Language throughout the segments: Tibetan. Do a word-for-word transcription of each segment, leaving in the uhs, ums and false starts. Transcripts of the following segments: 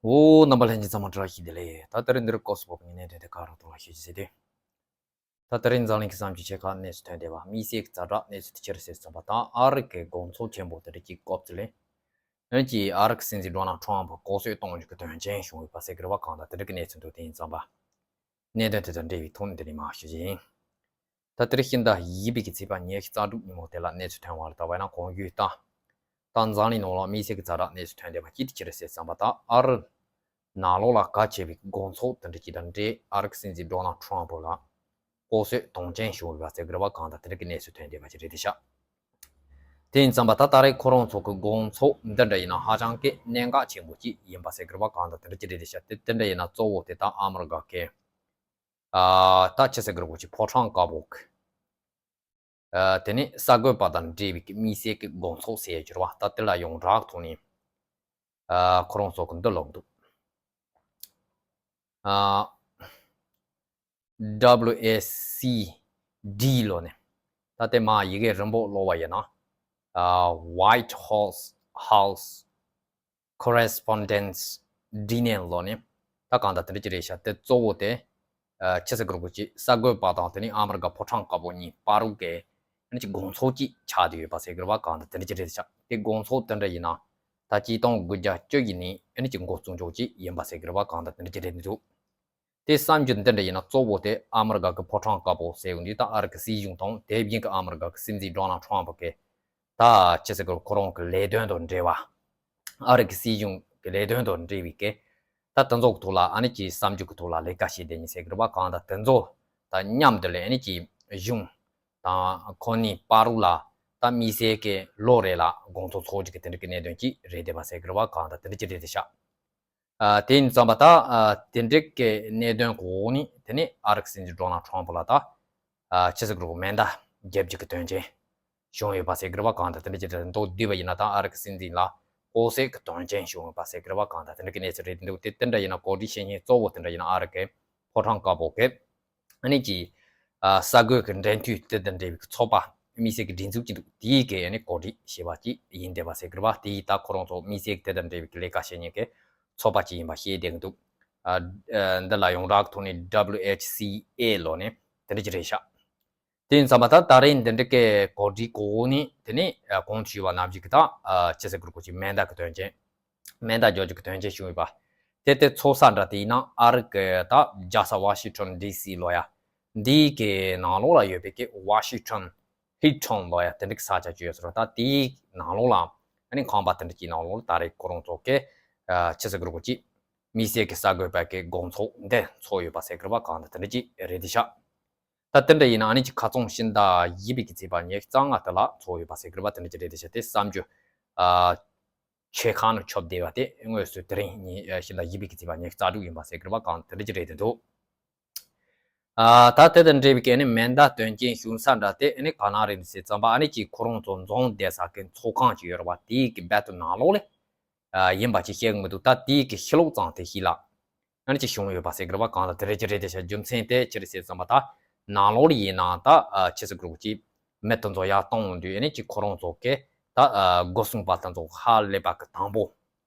འོ། རྣམ་པ་ལྷན་རྒྱས་ཚང་མ་བཀྲ་ཤིས་བདེ་ལེགས། ད་ལྟ་རིང་འདིར་སྐོར་སུ་བབས་པའི་གནད་དོན་དེ་ག་རེ་གཏོང་ལ་ཤོད་ཅིག་ཟེར་དུས། ད་ལྟ་རིང་འཛམ་གླིང་གི་བསམ་སྤྱོད་ཆེ་ཁག་གནས་ཚུལ་ཐོན་བསྡད་པ། དམིགས་བསལ་གྱི་ཛ་དྲག་གནས་ཚུལ་དེ་ཅི་རེད་ཟེར་བསམ་པ་དང་། ཨ་རི་གི་དགོང་ཚོགས་ཆེན་པོ་དེ་འདྲ་གཅིག་སྐབས་ཚུལ་ལས། ཨ་ནི་ཅིག་ཨ་རི་གི་སྲིད་འཛིན་ཌོ་ནལ་ཊམ་ཕི་ལྐོག་གསོད་གཏོང་རྒྱུ་གི་དོན་རྐྱེན་བྱུང་ཡོད་པ་ཟེར་གི་རེད་པ། གང་ལྟར་དེ་འདྲ་གི་གནས་ཚུལ་འདུག་དེ་ཡིན་ཙང་པ། གནད་དོན་དེ་དང་འབྲེལ་བའི་ཐོག་ནས་འདི་ནས་མར་ཞུ་རྒྱུ་ཡིན། ད་དེ་རིང་ཕྱི་ཟླ་བཞི་པའི་གི་ཚེས་པ་ཉི་ཤུ་རྩ་དྲུག་ཉིན་མོ་དེ་ལ་གནས་ཚུལ་ཐོན་པ་ལ་ལྟ་བ་ཡིན་ན། གོང་ཞུས་ལྟར། ད་འཛམ་གླིང་ནང་ལ་དམིགས་བསལ་གྱི་ཛ་དྲག་གནས་ཚུལ་ཐོན་བསྡད་པ་གཅིག་དེ་ཅི་རེད་ཟེར་བསམ་པ་དང་། ཨ་རི་ནང་ལོགས་ལ་གལ་ཆེ་བའི་དགོང་ཚོགས་དེ་འདྲ་གཅིག་དང་འབྲེལ། ཨ་རི་གི་སྲིད་འཛིན་ཌོ་ནལ་ཊམ་ཕི་ལ་ལྐོག་གསོད་དོན་རྐྱེན་བྱུང་ཡོད་པ་ཟེར་གི་རེད་པ། གང་ལྟར་དེ་འདྲ་གི་གནས་ཚུལ་ཐོན་བསྡད་པ་ཅིག་རེད་དེ་ཤག་དེ་ཡིན་ཙང་པ་ད་ད་རེས་ཁོ་རང་ཚོ་གི་དགོང་ཚོགས་འདི་འདྲ་ཡིན་ན་ཧ་ཅང་གི་གནད་འགག་ཆེན་པོ་ཅིག་ཡིན་པ་ཟེར་གི་རེད་པ། གང་ལྟར་དེ་འདྲ་ཅིག་རེད་དེ་ཤག་དེ་དེ་འདྲ་ཡིན་ན་གཙོ་བོ་དེ་ད་ཨ་མི་རི་ཀ་གི། ཨ་ད་ཅི་ཟེར་གི་རེད། གོ་ཅི་ཕོ་བྲང་དཀར་པོ་གི། ཨ་དེ་ནས་གསར་འགོད་པ་དང་འབྲེལ་བའི་གི་དམིགས་བསལ་གི་དགོང་ཚོགས་ཟེར་གྱི་རེད་པ། ད་དེ་ལ་ཡོངས་གྲགས་ཐོག་ནས་ཨ་ཁོ་རང་ཚོ་གི་འདི་ལབ་འདུག་ཨ་W A C D ལབ་ནས། ད་དེ་མར་ཡི་གེ་རིང་པོ་ཀློག་པ་ཡིན་ན། ཨ་White House House Correspondents' Dinner ལབ་ནས། ད་གང་ལྟར་དེ་འདྲ་ཅིག་རེད་ཤག་དེ་གཙོ་བོ་དེ་ཨ་ཅི་ཟེར་གི་རེད། གོ་ཅི། གསར་འགོད་པ་དང་དེ་ནས་ཨ་མི་རི་ཀ་ཕོ་བྲང་དཀར་པོ་གཉིས་བར་གྱི་ཨ་ནི་ཅིག་དགོང་ཚོགས་ཅིག་ཆགས་བསྡད་ཡོད་པ་ཟེར་གི་རེད་པ། གང་ལྟར་དེ་འདྲ་ཅིག་རེད་ཤག་དེ་དགོང་ཚོགས་དེ་འདྲ་ཡིན་ན། ད་སྤྱི་སྟོང་དགུ་བརྒྱ་བཅུ་བཞི་ནས་ཨ་ནི་ཅིག་འགོ་བཙུགས་འཇོག་ཅིག་ཡིན་པ་ཟེར་གི་རེད་པ། གང་ལྟར་དེ་འདྲ་ཅིག་རེད་འདུག་དེ་བསམ་རྒྱུ་འདི་འདྲ་ཡིན་ན། གཙོ་བོ་དེ་ཨ་མི་རི་ཀ་གི་ཕོ་བྲང་དཀར་པོ་ཟེར་ཡོང་དུས། ད་ཨ་རི་གི་སྲིད་གཞུང་དང་དེ་བཞིན་གི་ཨ་མི་རི་ཀ་གི་སྲིད་འཛིན་ཌོ་ནལ་ཊམ་ཕི་གི་ད་ཅི་ཟེར་གི། ཁོ་རང་གི་ལས་དོན་དང་འབྲེལ་བ། ཨ་རི་གི་སྲིད་གཞུང་གི་ལས་དོན་དང་འབྲེལ་བའི་གི་ད་དེ་ཚོ་གི་ཐོག་ལ་ཨ་ནི་ཅིག་བསམ་རྒྱུ་གི་ཐོག་ལ་ལས་ཀ་བྱས་བསྡད་མཁན་ཟེར་གི་རེད་པ། གང་ལྟར་དེ་ཚོ་ད་མཉམ་དུ་ལས་ཨ་ནི་ཅིག་གཞུང་དང་ཁོ་གཉིས་བར་ལ་ད་དམིགས་བསལ་གི་ལོ་རེ་ལ་དགོང་ཚོགས་ཚོགས་རྒྱུ་གི་དེ་འདྲ་གི་གནད་དོན་ཅིག་རེད་བསྡད་པ་ཟེར་གི་རེད་པ། གང་ལྟར་དེ་འདྲ་ཅིག་རེད་བསྡད་ཤག་ཨ་དེ་ཡིན་ཙང་པ་ད་ཨ་དེ་འདྲ་གི་གནད་དོན་གོ་ནི། དེ་ནས་ཨ་རི་གི་སྲིད་འཛིན་ཌོ་ནལ་ཊམ་ཕི་ལ་ད་ཨ་ཅི་ཟེར་གི་རེད། མེ་མདའ་བརྒྱབ་རྒྱུ་གི་དོན་རྐྱེན་བྱུང་ཡོད་པ་ཟེར་གི་རེད་པ། གང་ལྟར་དེ་འདྲ་ཅིག་རེད་འདུག་བསྡུས་པ་ཡིན་ན་ད་ཨ་རི་གི་སྲིད་འཛིན་ལ་ལྐོག་གསོད་ཀྱི་དོན་རྐྱེན་བྱུང་ཡོད་པ་ཟེར་གི་རེད་པ། གང་ལྟར་དེ་འདྲ་གི་གནས་ཚུལ་རེད་འདུག་དེ་དེ་འདྲ་ཡིན་ན་གོ་སྒྲིག་བྱེད་མཁན་གཙོ་བོ་དེ་འདྲ་ཡིན་ན་ཨ་རི་གི་ཕོ་བྲང་དཀར་པོ་གི་ཨ་ནི་ཅིག་ཨ་གསར་འགོད་ཀྱི་འབྲེལ་མཐུད་དེ་དང་འབྲེལ་བའི་ཚོགས་པ་དམིགས་བསལ་གྱི་སྒྲིག་འཛུགས་ཅིག་འདུག་དེའི་གི་ཨ་ནི་གོ་སྒྲིག་བྱས་པ་ཅིག་ཡིན་བསྡད་པ་ཟེར་གི་རེད་པ། དེ་ཡིས་ད་ཁོ་རང་ཚོ་དམིགས་བསལ་གྱི་དེ་དང་འབྲེལ་བའི་གི་ལས་ཀ་བྱེད་མཁན་གྱི་ཚོགས་པ་ཅིག་ཡིན་པ་ཤེས་བསྡད་ཀྱི་འདུག་ཨ་ཨ་འདི་ལ་ཡོངས་གྲགས་ཐོག་ནས་W H C A ལབ་ནས་དེ་འདྲ་ཅིག་རེད་ཤག་དེ་ཡིན་ཙང་པ་ད་ད་རེས་འདི་འདྲ་གི་གོ་སྒྲིག་གོ་ནི་དེ་ནས་ཨ་གོང་དུ་ཞུས་པ་ནང་བཞིན་གྱི་ད་ཨ་ཅི་ཟེར་གི་རེད། གོ་ཅི། མེ་མདའ་གི་དོན་རྐྱེན། མེ་མདའ་བརྒྱབ་རྒྱུ་གི་དོན་རྐྱེན་བྱུང་ཡོད་པ། དེ་དེ་ཚོགས་ས་འདྲ་དེ་ཡིན་ན་ཨ་རི་གི་ད་རྒྱལ་ས་ཝ་ཤིང་ཊོན་ཌི་སི་ལབ་ཡ། འདིའི་གི་ནང་ལོགས་ལ་ཡོད་པའི་གི་ཝ་ཤིང་ཊོན་ཧིལ་ཊོན་ལབ་ཡ་དེ་འདྲ་གི་ས་ཆ་ཅིག་ཡོད་ཟེར་བ། ད་དེའི་ནང་ལོགས་ལ་ཨ་ནི་ཁང་པ་དེ་འདྲ་གི་ནང་ལོགས་ལ་ད་རེས་ཁོ་རང་ཚོ་གི་ཨ་ཅི་ཟེར་གི་རེད། གོ་ཅི། དམིགས་བསལ་གི་གསར་འགོད་པ་གི་དགོང་ཚོགས་འདི་ཚོགས་ཡོད་པ་ཟེར་གི་རེད་པ། གང་ལྟར་དེ་འདྲ་ཅིག་རེད་དེ་ཤག་ད་དེ་འདྲ་ཡིན་ན་ཨ་ནི་ཅིག་ཁ་རྩང་ཕྱི་ཟླ་བཞི་པའི་གི་ཚེས་པ་ཉི་ཤུ་རྩ་ལྔ་དེ་ལ་ཚོགས་ཡོད་པ་ཟེར་གི་རེད་པ། དེ་འདྲ་ཅིག་རེད་དེ་ཤག་དེ་བསམ་རྒྱུ་ཨ་ཆོལ་ཁ་ནང་ཁྱབ་བསྡད་པ་དེ་དངོས་སུ་དེ་རིང་ཉི་ཕྱི་ཟླ་བཞི་པའི་གི་ཚེས་པ་ཉི་ཤུ་རྩ་དྲུག་ཡིན་པ་ཟེར་གི་རེད་པ། གང་དེ་འདྲ་ཅིག་རེད་དེ་འདུག་ཨ་ད་དེ་དང་འབྲེལ་བའི་གི་ཨ་ནི་མེ་མདའ་དོན་རྐྱེན་བྱུང་ས་འདྲ་དེ་ཨ་ནི་ག་ན་རེད་ཟེར་ཙམ་པ། ཨ་ནི་ཅིག་ཁོ་རང་ཚོ་འཛོམས་བསྡད་ས་གི་ཚོགས་ཁང་ཅིག་ཡོད་རེད་པ། དེའི་གི་སྦད་དེ་ནང་ལོགས་ལ་ཨ་ཡིན་པ་ཅིག་བཤད་གི་མི་འདུག་ད་དེའི་གི་ཕྱི་ལོགས་ཙམ་དེ་ཞིག་ལ་ཨ་ནི་ཅིག་བྱུང་ཡོད་པ་ཟེར་གི་རེད་པ། གང་ལ་དེ་རེད་ཅི་རེད་དེ་ཤག་རྒྱུ་མཚན་དེ་ཅི་རེད་ཟེར་ཙམ་པ། ད་ནང་ལོགས་ལ་ཡིན་ན་ད་ཨ་ཅི་ཟེར་གི་རེད། གོ་ཅི། མི་དེ་ཚོ་ཡར་གཏོང་འོང་དུས་ཨ་ནི་ཅིག་ཁོ་རང་ཚོ་གི་ད་ཨ་སྒོ་སྲུང་པ་དེ་ཚོ་ཧ་ལས་པ་གི་དང་པོ།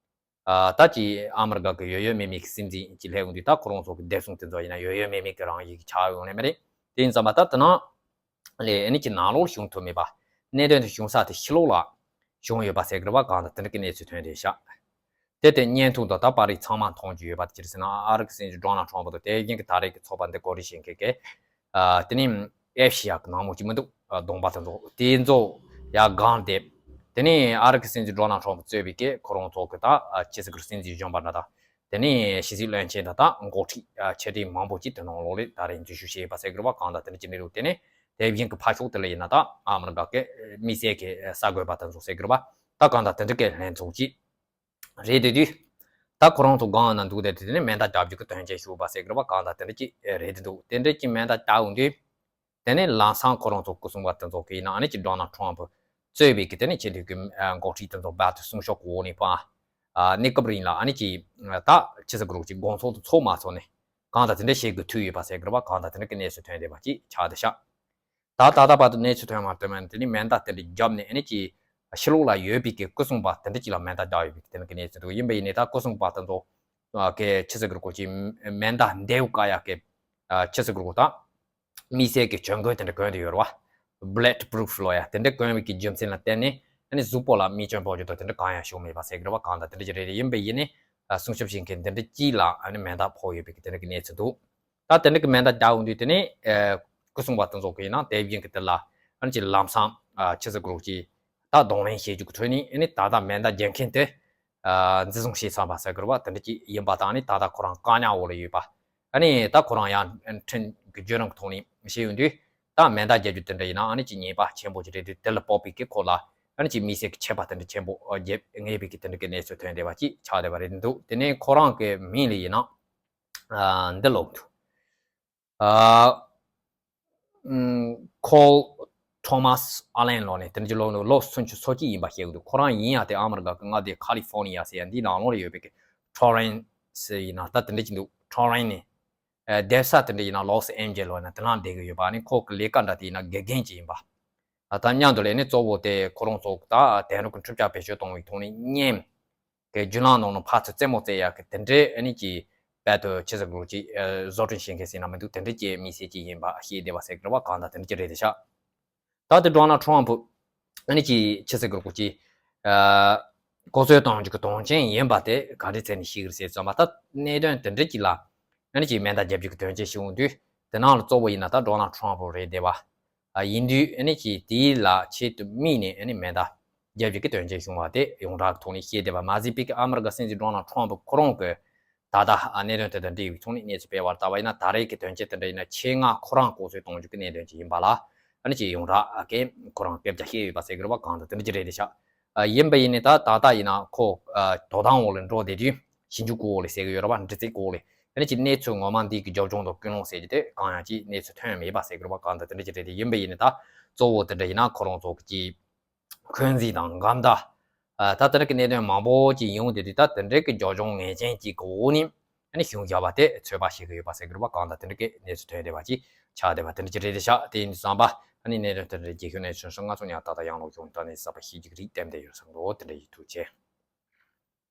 ཨ་ད་ཅིག་ཨ་མི་རི་ཀ་གི་ཡོད་ཡོད་མེད་མེད་ཀྱི་སྲིད་འཛིན་ཅིག་སླེབས་ཡོང་དུས། ད་ཁོ་རང་ཚོ་གི་བདེ་སྲུང་དེ་ཚོ་ཡིན་ན་ཡོད་ཡོད་མེད་མེད་ཀྱི་རང་བཞིན་གྱི་ཆགས་ཡོང་ནི་མ་རེད། དེ་ཡིན་ཙང་མ་ད་དེ་ནང་ལས་ཨ་ནི་ཅིག་ནང་ལོགས་བྱུང་ཐུབ་མེད་པ། གནད་དོན་དེ་བྱུང་ས་དེ་ཕྱི་ལོགས་ལ་བྱུང་ཡོད་པ་ཟེར་གི་རེད་པ། གང་ལྟར་དེ་འདྲ་གི་གནས་ཚུལ་ཐོན་བསྡད་ཤག་དེ་དེ་བརྙན་ཐུང་དང་ད་པར་རིས་ཚང་མ་མཐོང་རྒྱུ་ཡོད་པ་དེ་ཅི་རེད་ཟེར་ན། ཨ་རི་གི་སྲིད་འཛིན་ཌོ་ནལ་ཊམ་ཕི་དང་དེ་བཞིན་གྱི་ད་རེས་ཀྱི་ཚོགས་པ་འདི་གོ་སྒྲིག་བྱེད་མཁན་གྱི་ཨ་དེ་ནི་ཨེ་ཤི་ཡ་གི་ནང་མོ་ཅིག་མི་འདུག་ཨ་གདོང་པ་དེ་ཚོ་དེ་ཚོ་ཡར་སྒང་དེ། དེ་ནས་ཨ་རི་གི་སྲིད་འཛིན་ཌོ་ནལ་ཊམ་ཕི་གཙོས་པའི་གི་ཁོ་རང་ཚོ་གི་ད་ཨ་ཅི་ཟེར་གི་རེད། སྲིད་འཛིན་གཞོན་པ་འདྲ་དང་། དེ་ནས་ཕྱི་སྲིད་བློན་ཆེན་དང་ད་འགོ་ཁྲིད་ཨ་ཆེ་གྲས་མང་པོ་ཅིག་དེ་ནང་ལོགས་ལ་ད་རེས་འཛུལ་ཞུགས་བྱས་ཡོད་པ་ཟེར་གི་རེད་པ། གང་ལྟར་དེ་འདྲ་ཅིག་གནས་ལུགས། དེ་ནས་དེ་བཞིན་གི་ཕར་ཕྱོགས་དེ་ལ་ཡིན་ན་ད་ཨ་མི་རི་ཀ་གི་དམིགས་བསལ་གི་གསར་འགོད་པ་དེ་ཚོ་ཟེར་གི་རེད་པ། ད་གང་ལྟར་དེ་འདྲ་གི་ལྷན་ཚོགས་ཅིག་རེད་དེ་དུས། ད་ཁོ་རང་ཚོ་སྒང་ན་འདུག་དེ་དེ་ནས་མེ་མདའ་བརྒྱབ་རྒྱུ་གི་དོན་རྐྱེན་བྱུང་བ་ཟེར་གི་རེད་པ། གང་ལྟར་དེ་འདྲ་ཅིག་རེད་དེ་འདུག་དེ་འདྲ་ཅིག་མེ་མདའ་བརྒྱབ་འོང་དུས། དེ་ནས་ལམ་སང་ཁོ་རང་ཚོ་སྐུ་སྲུང་པ་དེ་ཚོ་གིས་ཡིན་ན་ཨ་ནི་ཅིག་ཌོ་ནལ་ཊམ་ཕི་གཙོས་པའི་གི་དེ་ནས་ཆེས་མཐོའི་གི་ཨ་འགོ་ཁྲིད་དེ་ཚོ་རྦད་དེ་སྲུང་སྐྱོབ་འོག་ནས་ཕར་ཨ་གནས་སྐབས་རིང་ལ་ཨ་ནི་ཅིག་ད་ཅི་ཟེར་གི་རེད། ཅིག་དགོང་ཚོགས་དེ་ཚོགས་མ་ཚོགས་ནས་གང་ལྟར་དེ་འདྲ་བྱེད་དགོས་ཐུག་ཡོད་པ་ཟེར་གི་རེད་པ། གང་ལྟར་དེ་འདྲ་གི་གནས་ཚུལ་ཐོན་བསྡད་པ་ཅིག་ཆགས་བསྡད་ཤག་ད་ད་ལྟ་བར་དུ་གནས་ཚུལ་ཐོན་མ་ཐོན་མ་དེ་ནས་མེ་མདའ་དེ་འདྲ་བརྒྱབ་ནས་ཨ་ནི་ཅིག་ཕྱི་ལོགས་ལ་ཡོད་པའི་གི་སྐུ་སྲུང་པ་དེ་འདྲ་ཅིག་ལ་མེ་མདའ་བརྒྱབ་ཡོད་པའི་གི་དེ་འདྲ་གི་གནས་ཚུལ་འདུག་ཡིན་པ་ཡིན་ནའི་ད་སྐུ་སྲུང་པ་དེ་ཚོ་ ཨ་གི་ཆི་ཟེར་གི་རེད་གོ་ཅིག་མེ་མདའ་མདེའུ་བཀག་ཡག་གི་ཨ་ཆི་ཟེར་གི་རེད་གོ་ད། དམིགས་བསལ་གྱི་གྱོན་གོས་དེ་འདྲ་གོན་དུ་ཡོད་རེད་བ། Bullet proof ལོ་ཡ་དེ་འདྲ་གོན་བའི་གི་རྒྱུ་མཚན་ལ་བརྟེན་ནས་ཨ་ནི་གཟུགས་པོ་ལ་རྨས་སྐྱོན་ཕོག་རྒྱུ་དང་དེ་འདྲ་གང་ཡང་བྱུང་མེད་པ་ཟེར་གི་རེད་བ། གང་ལྟར་དེ་འདྲ་ཅིག་རེད། ཡིན་པ་ཡིན་ནི་ཨ་སྲུང་སྐྱོབ་བྱེད་མཁན་དེ་འདྲ་གཅིག་ལ་ཨ་ནི་མེ་མདའ་ཕོག་ཡོད་པའི་གི་དེ་འདྲ་གི་གནས་ཚུལ་འདུག་ད་དེ་འདྲ་གི་མེ་མདའ་རྒྱག་འོང་དུས་དེ་ནི་ཨ་སྐུ་སྲུང་བ་དེ་ཚོ་གི་ཡིན་ན་དེ་བཞིན་གི་དེ་ལ་ཨ་ནི་ཅིག་ལམ་སང་ཨ་ཆི་ཟེར་གི་རེད་གོ་ཅིག་ད་གདོང་ལེན་བྱེད་རྒྱུ་གི་ཐོག་ནས་ཨ་ནི་ད་ལྟ་མེ་མདའ་རྒྱག་མཁན་དེ། ཨ་འཛིན་བཟུང་བྱས་ཚར་བ་ཟེར་དགོས་རེད་བ། དེ་འདྲ་ཅིག་ཡིན་པ་དང་ནི་ད་ལྟ་ཁོ་རང་བཀག་ཉར་འོག་ལ་ཡོད་པ། ཨ་ནི་ད་ཁོ་རང་ཡང་ཁྲིམས་ཀྱི་བརྒྱུད་རིམ་གྱི་ཐོག་ནས་བྱས་ཡོང་དུས་ད་མེ་མདའ་རྒྱག་རྒྱུ་དེ་འདྲ་ཡིན་ན་ཨ་ནི་ཅིག་ཉེས་པ་ཆེན་པོ་ཅིག་རེད་དུས་དེ་ལ་དཔག་པའི་གི་ཁོ་ལ་ཨ་ནི་ཅིག་དམིགས་བསལ་གྱི་ཆད་པ་དེ་འདྲ་ཆེན་པོ་རྒྱབ་ངེས་པའི་གི་དེ་འདྲ་གི་གནས་ཚུལ་ཐོན་བསྡད་པ་ཅིག་ཆགས་བསྡད་པ་རེད་འདུག་དེ་ནས་ཁོ་རང་གི་མིང་ལ་ཡིན་ན་ཨ་འདི་ལོག་འདུག་ཨ། ཨམ། Cole Thomas Allen ལོ་ནས་དེ་འདྲ་ལོ་ནས་ལོ་སུམ་ཅུ་སོ་གཅིག་ཡིན་པ་བཤད་ཀྱི་འདུག་ཁོ་རང་ཡིན་ཡང་དེ་ཨ་མི་རི་ཀ་གི་མངའ་སྡེ་ཁ་ལི་ཧྥོ་ནི་ཡ་ཟེར་ཡ་འདིའི་ནང་ལོགས་ལ་ཡོད་པའི་གི་Torrance ཡིན་ན་ད་དེ་འདྲ་ཅིག་འདུག Torrance ནས་ཨ་སྡོད་ས་དེ་འདྲ་ཡིན་ན་Los Angeles ལོ་ན་དེ་ན་བསྡད་ཀྱི་ཡོད་པ། ཨ་ནི་ཁོ་གི་ལས་ཀ་འདྲ་དེ་ཡིན་ན་དགེ་རྒན་ཅིག་ཡིན་པ། ད་ལྟ་མཉམ་དུ་ལས་ནི་གཙོ་བོ་དེ་ཁོ་རང་ཚོ་ད་དེང་རབས་ཀྱི་འཕྲུལ་ཆས་བེད་སྤྱོད་གཏོང་བའི་ཐོག་ནས་བརྙན་གི་བརྒྱུད་ལམ་ནང་ནས་ཕར་ཚུར་རྩེད་མོ་རྩེ་ཡག་གི་དེ་འདྲའི་ཨ་ནི་ཀྱི་དཔལ་དུ་ཆི་ཟེར་དགོས་ཀྱི་བཟོ་སྐྲུན་བྱེད་མཁན་ཟེར་ན་མི་འདུག་དེ་འདྲའི་ཀྱི་དམིགས་བསལ་ཅིག་ཡིན་པ་ཤེས་བདེ་བ་ཟེར་གི་རེད་བ། གང་ལྟར་དེ་འདྲ་ཅིག་རེད་དེ་ཤག་ད་དེ་ཌོ་ནལ་ཊམ་ཕུ་ཨ་ནི་ཀྱི་ཆི་ཟེར་དགོས་ཀྱི་ཨ་ལྐོག་གསོད་གཏོང་རྒྱུ་གི་དོན་རྐྱེན་ཡིན་པ་དེ་ག་འདྲའི་ཚད་ནས་ཤེས་ཀྱི་རེད་ཟེར་ཙམ་པ། ད་གནད་དོན་དེ་འདྲ་ཅིག་ལ་ཨ་ནི་ཀྱི་མེ་མདའ་རྒྱག་རྒྱུ་གི་དོན་རྐྱེན་ཞིག་འོང་དུས་དེ་ནང་ལ་གཙོ་བོ་ཡིན་ན་ད་ཌོ་ནལ་ཊམ་ཕུ་རེད་བསྡད་པ། ཨ་ཡིན་དུས་ཨ་ནི་ཀྱི་དེའི་ལ་ཆེད་དུ་དམིགས་ནས་ཨ་ནི་མེ་མདའ་རྒྱབ་ཀྱི་གི་དོན་རྐྱེན་བྱུང་བ་དེ་ཡོངས་གྲགས་ཀྱི་ཐོག་ནས་ཤེས་བསྡད་པ་མ་ཟད་པའི་གི་ཨ་མི་རི་ཀ་སྲིད་འཛིན་ཌོ་ནལ་ཊམ་ཕུ་ཁོ་རང་གི་ད་ལྟ་ཨ་གནད་དོན་དེ་དང་འབྲེལ་བའི་ཐོག་ནས་གནས་ཚུལ་སྤེལ་བར་ལྟ་བ་ཡིན་ན་ད་རེས་ཀྱི་དོན་རྐྱེན་དེ་འདྲ་ཡིན་ན་ཆེད་མངགས་ཁོ་རང་ལྐོག་གསོད་གཏོང་རྒྱུ་གི་གནད་དོན་ཅིག་ཡིན་པ་ལ་ཨ་ནི་ཀྱི་ཡོངས་གྲགས་ཀྱི་ཁོ་རང་སྐད་ཆ་བཤད་ཡོད་པ་ཟེར་གི་རེད་བ། གང་ལྟར་དེ་འདྲ་ཅིག་རེད་དེ་ཤག་ཨ་ཡིན་པ་ཡིན་ནའི་ད་ད་ལྟ་ཡིན་ན་ཁོ་ཨ་དོ་དམ་འོག་ལ་འགྲོ་བསྡད་དུས་ཤིན་ཅུ་ཀོ་ལེ་ཟེར་གི་ཡོད་རེད་བ། འདྲི་རྩད་ཀོ་ལེ། དེ་ནས་ཀྱི་གནས་ཚུལ་ངོ་མ་འདི་གི་རྒྱབ་ལྗོངས་དང་ཀུན་སློང་ཟེར་གྱི་དེ་གང་ཡང་ཅིག་གནས་ཚུལ་ཐོན་མེད་པ་ཟེར་གི་རེད་བ། གང་ལྟར་དེ་འདྲ་ཅིག་རེད་དེ། ཡིན་པ་ཡིན་ནའི་ད་གཙོ་བོ་དེ་འདྲ་ཡིན་ན་ཁོ་རང་ཚོ་གི་ཅིག་འཁོན་འཛིན་དང་འགལ་ཟླ་ཨ་ད་དེ་འདྲ་གི་གནད་དོན་མང་པོ་ཅིག་ཡོང་བསྡད་དུས་ད་དེ་འདྲ་གི་རྒྱབ་ལྗོངས་ངེས་ཅན་ཅིག་གི་འོག་ནས་ཨ་ནི་གཞུང་བཞག་པ་དེ་ཚོད་དཔག་བྱེད་གི་ཡོད་པ་ཟེར་གི་རེད་བ། གང་ལྟར་དེ་འདྲ་གི་གནས་ཚུལ་ཐོན་བསྡད་པ་ཅིག་ཆགས་བསྡད་པ་དེ་འདྲ་ཅིག་རེད་དེ་ཤག་དེ་ཡིན་དུས་ཙམ་པ་ཨ་ནི་གནད་དོན་དེ་འདྲ་རྒྱལ་ཁྱོན་ནས་བྱུང་སོང་། ང་ཚོ་ཉག་ཏག་ཏག་ཡང་ལོག་ཡོང་ད་ནས་གཟབ་པ་ཤེས་ཀྱི་རེད་བསྟན་བསྡད་ཡོད་བསམ་འདུག་དེ་འདྲ་ཡིན། ཐུགས་རྗེ་ཆེ།